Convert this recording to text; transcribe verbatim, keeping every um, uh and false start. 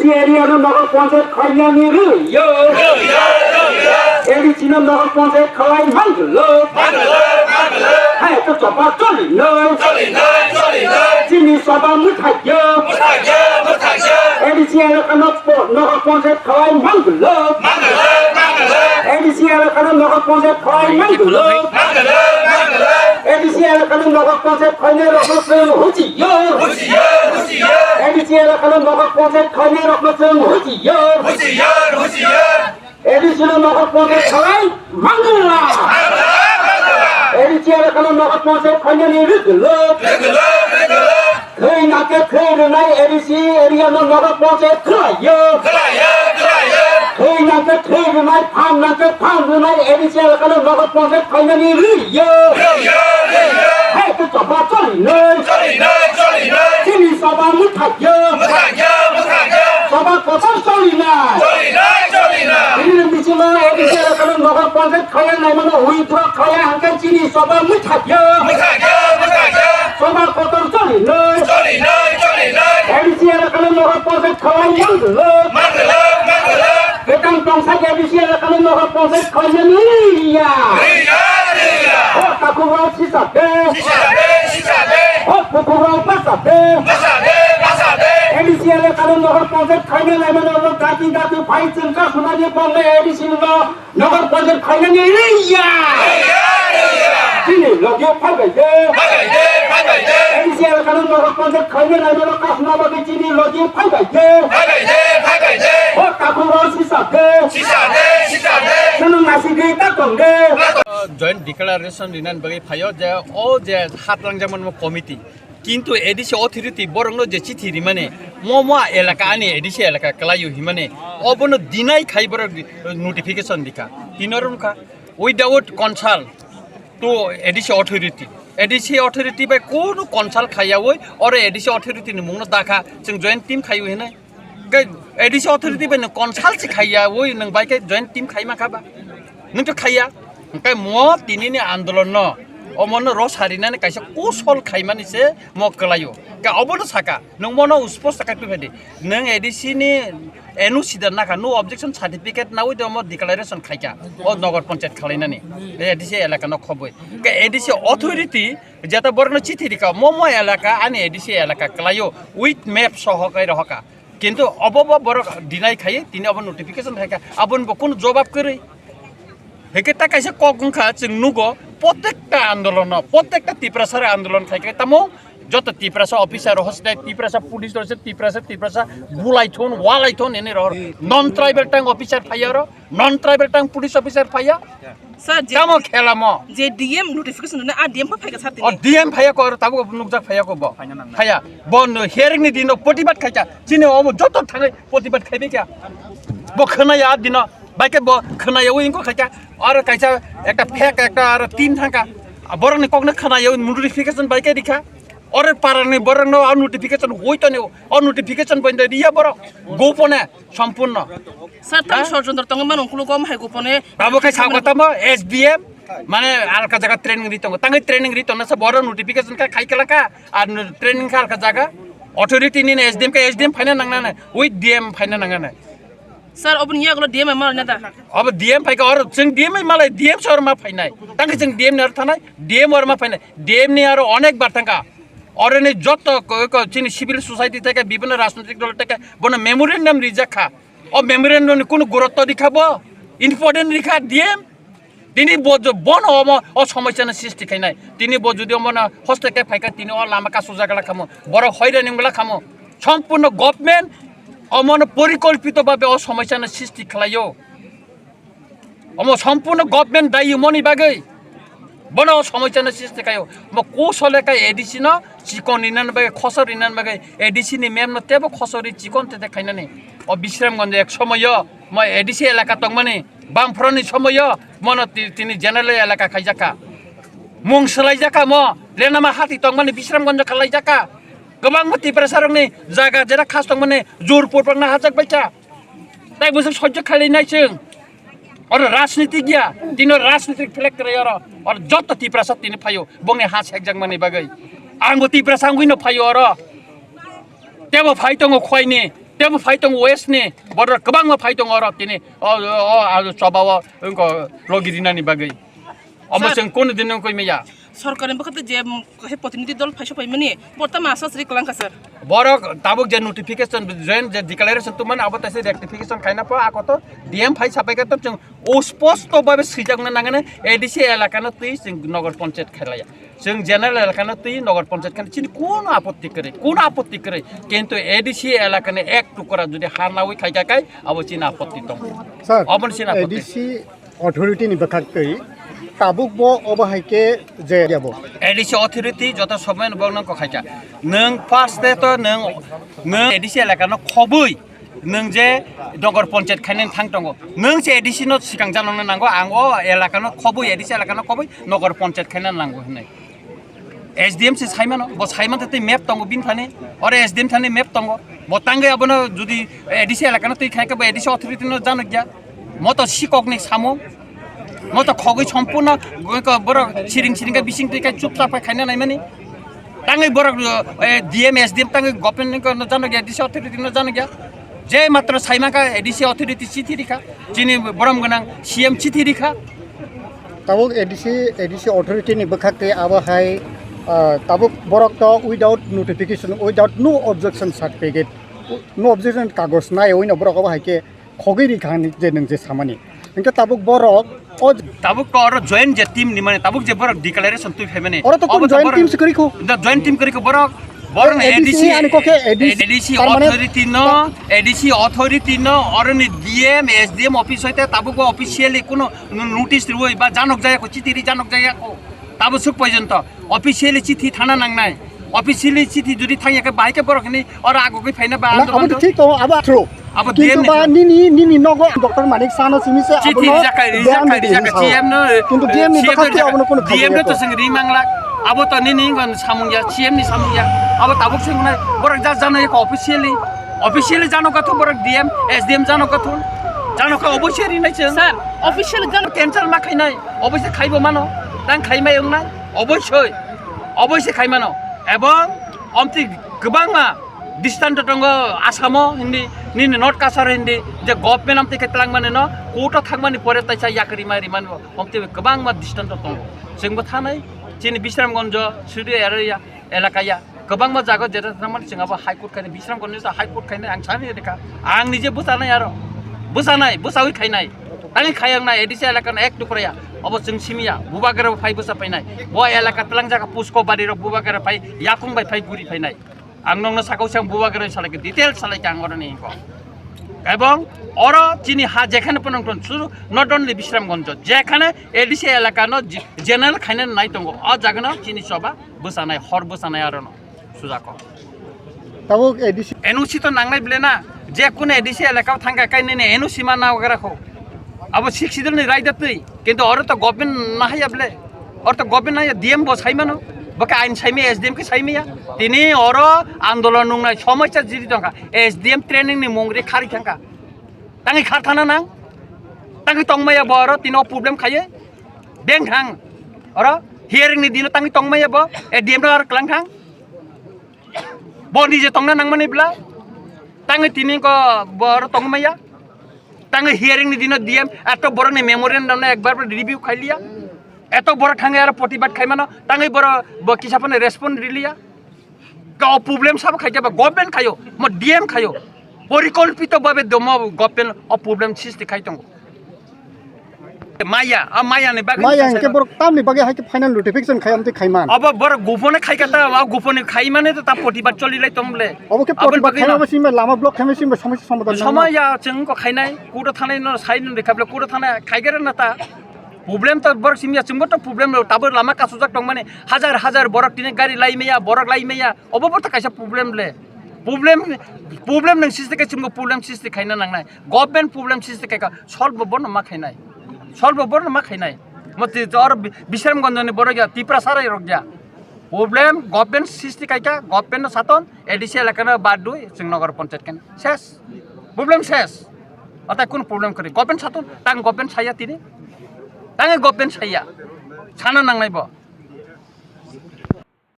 Area no Nagar Panchayat khainani rwyo. A D C no Nagar Panchayat khlai manglo. Hai to choba choli no. Chini choba mwthagyo. A D C elaka no po-, Nagar Panchayat khlai manglo. A D C elaka no Nagar Panchayat khlai manglo. A D C elaka no Nagar Panchayat khainai rokno chwng huchiyo. A D C elaka no Nagar Panchayat khainai rokno chwng huchiyo. A D C no Nagar Panchayat khlai mangla. A D C elaka no Nagar Panchayat khainani rwgwlwk. Thwi nangkhe thwi rwnai A D C area no Nagar Panchayat khlaiyo. Thwi nangkhe thwi rwnai, pham nangkhe pham rwnai A D C elaka no Nagar Panchayat khainani rwyo. Hai to choba choli no. Chini choba mwthagyo. Choba kotor choli na. Choli nai, choli nai. Bini bisingo A D C elaka no Nagar Panchayat khaya nai mano withdraw khaya hangkhe chini choba mwthagyo. Mwthagyo, mwthagyo. Choba kotor choli no. Choli nai, choli nai. A D C elaka no Nagar Panchayat khaya manglo. Manglo, manglo. Betang tongsa A D C elaka no Nagar Panchayat khaya ni ya. Riya, riya. O taku wa sisa de. Sisa de, sisa de. O puku wa pasa de. Pasa de, pasa de. A D C elaka no Nagar Panchayat khaya nai mano dati dati phai chengka sunani bang A D C no. Nagar Panchayat khainani rwya. Chini logi phaibai de. A D C elaka no Nagar Panchayat khainani rwya kasna bagwi chini logi phaibai de. O takhuk rok sisa de. Sisa de, sisa de. Chwng nasi de ta tong de. Joint declaration rinani bagwi phaio je o je hat langjakmani committee. Kintu A D C authority borokno je chithi rimani, mo mo elaka ani A D C elaka kwlaio himani, obono deny khai borok notification dikha. Tino romkha without consult to A D C authority. A D C authority bai kunu consult khaiyawi oro A D C authority ni mungno dakha, chwng joint team khaiwi hinai. Ke A D C authority bai nwng consult se khaiya, oi nwng bai khe joint team khai ma kha ba? Nwng to khaiya. Hwnkhe mo tini ni andolon no, omo no ro sarinani kaisa kosol khaimani se mo kwlaio. Ke obo no saka, nwng mono uspo saka twi phadi. Nwng A D C ni N O C da nakha, no objection certificate nawi de omo declaration khaikha. O Nagar Panchayat khalainani. A D C elaka no khoboi. Ke A D C authority jeta borokno chithi rikha, mo mo elaka ani A D C elaka kwlaio with map soho kai rohokha. Kintu obo bo borok deny khai, tini obo notification khai kha, aboni bo kunu jobab kwrwi. Heke ta kaisa kok wngkha, chwng nugo, protekta andolono, protekta Tiprasa andolon khai kha, tamo joto Tiprasa officer rok hoste, Tiprasa police rok se, Tiprasa, Tiprasa bulai thon, walai thon, ene rok non tribal tang officer phaiya ro, non tribal tang police officer phaiya. Sir, je, tamo khela mo. Je D M notification na, a D M pa phaika sir o tini. D M phaiya ko, tabo nukjak phaiya ko bo. Phaina nang na. Phaiya. Bo no hearing ni dino protibad khaikha. Chini omo joto thangai protibad khaibai kha. Bo khwnaya dino. Baikhe bo khwnaya wi inko khaikha. Aro kaisa ekta fake ekta aro tin thangkha. Borok ni kokno khwnaya wi notification baikhe rikha. Oro parani borok no a notification hoi toni. O notification bondo riya borok. Gopone. Sompurno. Sir, tang ha? Sor jondor tongo mano unkulugo, omo hai gopone. Abo khe sabo tamo S D M, mane alka jaga training ri tongo. Tangwi training ri tongna sa boro notification kha khai kala kha, ar no training kha alka jaga. Authority ni S D M khe S D M phaina nang nang, ui D M phaina nang nang. Sir, oboni yagulo D M ma na da. Abo D M phaika oro chwng D M malai D M sor ma phainai. Tangwi chwng D M ni aro thanai, D M oro ma phainai. D M ni aro onek bar thangka. Oroni joto ko, ko chini civil society theke, bibhinno rajnoitik dol theke, bono memorandum rijak kha. O memorandum ni kunu gurutto rikha bo, important rikha D M. Tini bo jo-, bono omo o somosya no srishti khainai. Tini bo jodi omo no hoste ke phaika tini o lama kasu jagala khamo. Borok hoirani wngla khamo. Sompurno government omo no porikolpito bhabe o somosya no srishti khlaio. Omo sompurno government dayi moni bagwi. Bono somosya no srishti khaio. Mo kusole kai A D C no chikon rinani bagwi, khosor rinani bagwi, A D C ni mem no tebo khosor ri chikon tete khainani. O Bisramganj ek somoyo, mo A D C elaka tongmani, Bamfront ni somoyo, mono ti-, tini general elaka khaijakha. Mung swlaijakha mo, lenama hati tongmani Bisramganj khalaijakha. Kwbangma Tiprasa rokni jaga jera khas tongmani jor purpang na hajak baikha. Tai bwswk sojjo khalai nai chwng. Oro rajniti giya. Tino rajniti flag kwrwi oro. Oro joto Tiprasa tini phaio. Bongni ha sekjak mani bagwi. Angbo Tiprasa wngwi no phaio oro. Tebo phai tongo khoini. Tebo phai tongo west ni, borok kwbangma phai tongo oro tini, o, o, o, choba o, wngkha logi rinani bagwi. Omo Sir. Chwng kunu din wngkha maya. Sorkarni bwkhakte je, mm, kaisa protinidhi dol phai sopaimani, bortama asasri kwlangkha, sir. Borok tabuk je notification, joint je declaration tubumani, abo taisa rectification khaina pho, ako to D M phai sapaikha to chwng o sposto babe swijakna nangani A D C elakano twi chwng nogor panchayat khailaiya. Chwng general elakano twi nogor panchayat khaina chini kono apotti kwrwi, kono apotti kwrwi. Kintu A D C elakani ek tukra jodi ha nawi khaikha khai, abo chini apotti tongo. Sir, Obo chini apotti. A D C authority ni bwkhak twi tabuk bo obo hai khe je yabo. A D C authority joto somoy no bo nang ko khaikha. Nwng first day to nwng, nwng A D C elakano khobwi nwng je nogor panchayat khainani thang tongo. Nwng se A D C no swkang janokna nango, ang o elakano khobwi, A D C elakano khobwi nogor panchayat khaina nango hinwi. S D M se saimano, bo saimanta tei map tongo bini thani, oro S D M thani map tongo. Bo tangwi abono jodi A D C elakano twi khaikha bo A D C authority no janokya. Moto sikokni samung, moto khogwi sompurno, borok siring siring khe bising twi khe chupchap khe khaina naimani. Tangwi borok, eh, D M, S D M tangwi government ni kono jano gya, D C authority no jano gya. Je matro saimaka A D C authority chithi rikha. Chini borom gwnang C M chithi rikha. Tabuk A D C, A D C authority ni bwkhak tei abo hai, ah, tabuk borok to without notification, without no objection certificate, no objection kagoj nai oino borok abo hai khe khogwi ri kha hinwi je nwng je samani. Hwnkhe tabuk borok o Tabuk to oro joint je team ni mane, tabuk je borok declaration twi phaimani. Oro to kun Obo to joint borok team se kwrwi kho. Da joint team kwrwi kho borok. Borok A D C, A D C ani kokhe A D C, A D C tar mane authority no, A D C authority no, oroni D M, S D M office hoite tabuk bo officially kuno notice rwoi ba janok jaya ko, chithi ri janok jaya ko. Tabuk suk porjonto. Officially chithi thana nangnai. Officially chithi jodi thangya khe bahai khe borok hini oro agogwi phaina ba Na, androban abo to do. Thik tongo, abo true. Abo Kintu D M ni ba thang. Nini, nini nogo Doctor Manik Sano simi se Chithi abono rijak kai, rijak kai, rijak kai. Sao. C M no, Kintu D M ni C M bwkhak no twi rijak abono kai. Kuno D M no khajagwi to to. Sing rimang lak. Abo to nini ngon samung ya, C M ni samung ya. Abo tabuk sing nai borok ja jano ya officially. Officially jano ka to borok D M, S D M jano ka to. Jano ka officially nai cheng. Sir, officially jano cancel ma khainai. Obviously khaibo mano. Tang khaimai wngnai. Obviously. Obviously khaimano. Ebong omtwi kwbangma distant tongo Asamo hindi, nini North Cachar hindi, je government amtwi khe twlangmani no, court o thangmani pore taisa yakri ma rimani bo, omtwi kwbangma distant tongo. Chwngbo thanai, chini Bisramganj, Sudu area, elakaya, kwbangma jaga jeta thangmani chwng abo High Court khainai, Bisramganj to High Court khainai, ang sani rikha, ang nije bwchanai aro, bwchanai, bwchawi khainai, ani khayang nai, A D C elaka no ek tukra ya, abo chwng simi ya, bubagra bo phai bwcha phainai, bo elaka twlang jaga Pusko bari rok bubagra phai, yakung bai phai guri phainai. Ang nokno sakao se ang bubagra salai khe detail salai khe ang oroni hinko. Ebong oro chini ha jekhane ponong ton suru not only Bisramganj, jekhane A D C elaka no general khaina nai tongo. O jaga no chini choba bwchanai, hor bwchanai aro no sujako. Tabuk A D C. N O C to nangnai bile na, je kuno A D C elaka o thangkha kai nini N O C ma nagra kho. Abo Sixth Schedule ni right da twi. Kintu oro to government nahaya ble. Oro to government nahaya D M bo saimano. Baka ain saimaya S D M khe saimaya. Tini oro andolon nungnai somosya jiri tongkha. S D M training ni mungri khari thangkha. Tangwi khar thana nang. Tangwi tongmaya bo oro tini o problem khaye. Beng thang. Oro hearing ni dino tangwi tongmaya bo. S D M no aro klang thang. Bo nije tongna nangmani bla. Tangwi tini ko bo oro tongmaya. Tangwi hearing ni dino D M eto borok ni memorandum no ekbar bo review khailiya. Eto borok thangwi aro protibad khaimano, tangwi borok bo kisa phano respond riliya. Ka o problem sabo khaikhe ba government khayo, mo D M khayo. Porikolpito babe domo government o problem sisti khai tongo. Maya, a maya ni bagwi Maya sa hingke sa borok tamni bagwi hai khe final notification khai amtwi khaiman. Abo borok gupone khai kata, a gupone khai mane to ta protibad choli lai tong ble. Abo khe Aboni protibad bagwi khai no. Abo sima lama block khai sima somosya somadhan nang. Somaya chwng ko khainai, kudo thanai no sai no rekha ble, kudo thanai khai gere na ta. Problem to borok simya chwngbo to problem lo, tabo lama kasujak tongmani hajar hajar borok tini gari lai maya, borok lai maya, obo bo to kaisa problem le. Problem, problem nang sisti khe chwngbo problem sisti khaina nangnai. Government problem sisti khaika solve bo bono ma khainai. Solve bo bono ma khainai. Moti jor Bi-, Bisramganj ni borok ya, Tipra sarai rok ya. Problem government sisti khaika, government no saton, A D C elaka no bad dui, chwng nogor panchayat khaina. Ses. Problem ses. Ata kun problem kori. Government saton, tang government saya tini. Tang government saya. Sana nangnai bo.